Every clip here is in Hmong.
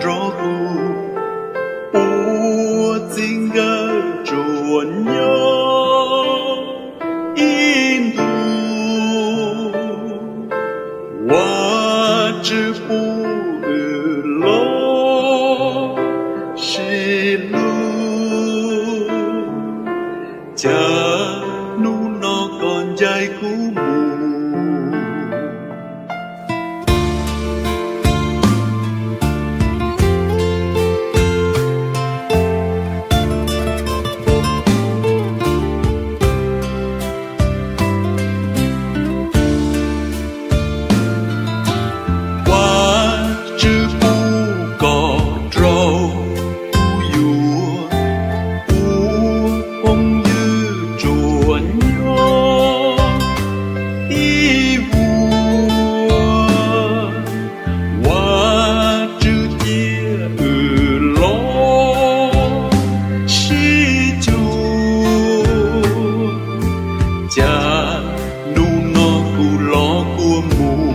nrog kuv ua txij nkawm tsuas nyob ib ntus. Vajtswv pub wb los sib hlub, cas hnub no koj ncaim kuv mus. Vajtswv pub koj rau kuv yuav ua phooj ywg tsuas nyob ib vuag. Vajtswv cia wb los sib cuag, cas hnub no kuv los koj mus.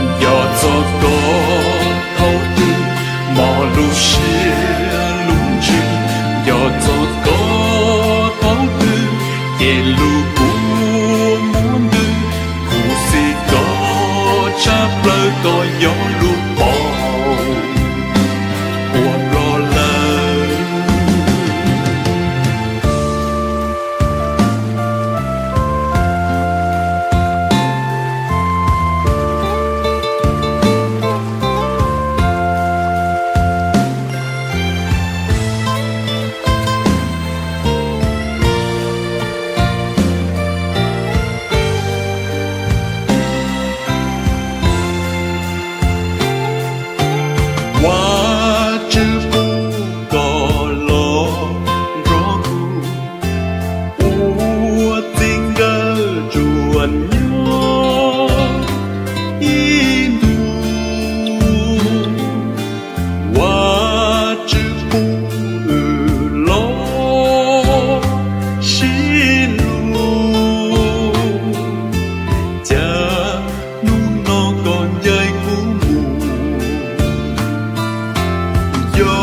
Nco txog koj thaum twg, mob lub siab lub ntsws. Nco txog koj thaum twg, ces lub kua muaj ntws. Kuv xav koj tshaj plaws, koj yog lub paus uas nplog lawm. Vajtswv pub koj los nrog kuv ua txij nkawm tsuas nyob ib ntus. Vajtswv pub wb los sib hlub, cas hnub no koj ncaim kuv mus. Nco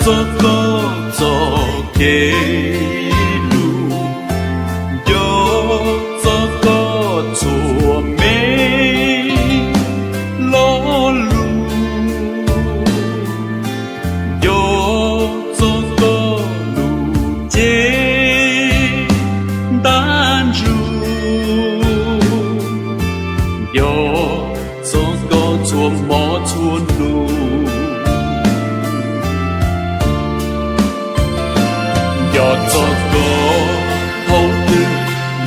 txog koj txoj kev hlub, nco txog koj txhua me lo lus, nco txog koj lub cev ntab ntsug, nco txog koj txhua hmo txhua nus. Nco txog koj thaum twg,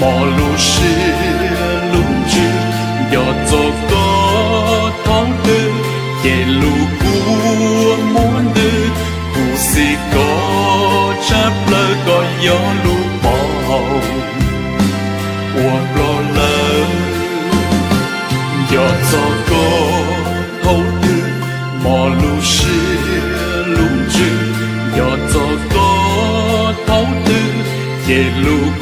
mob lub siab lub ntsws. Nco txog koj thaum twg, ces lub kua muaj ntws. Kuv xav koj tshaj plaws, koj yog lub paus uas nplog lawm. Nco txog koj thaum twg, mob lub siab lub ntsws. Nco txog koj thaum twg, ces lub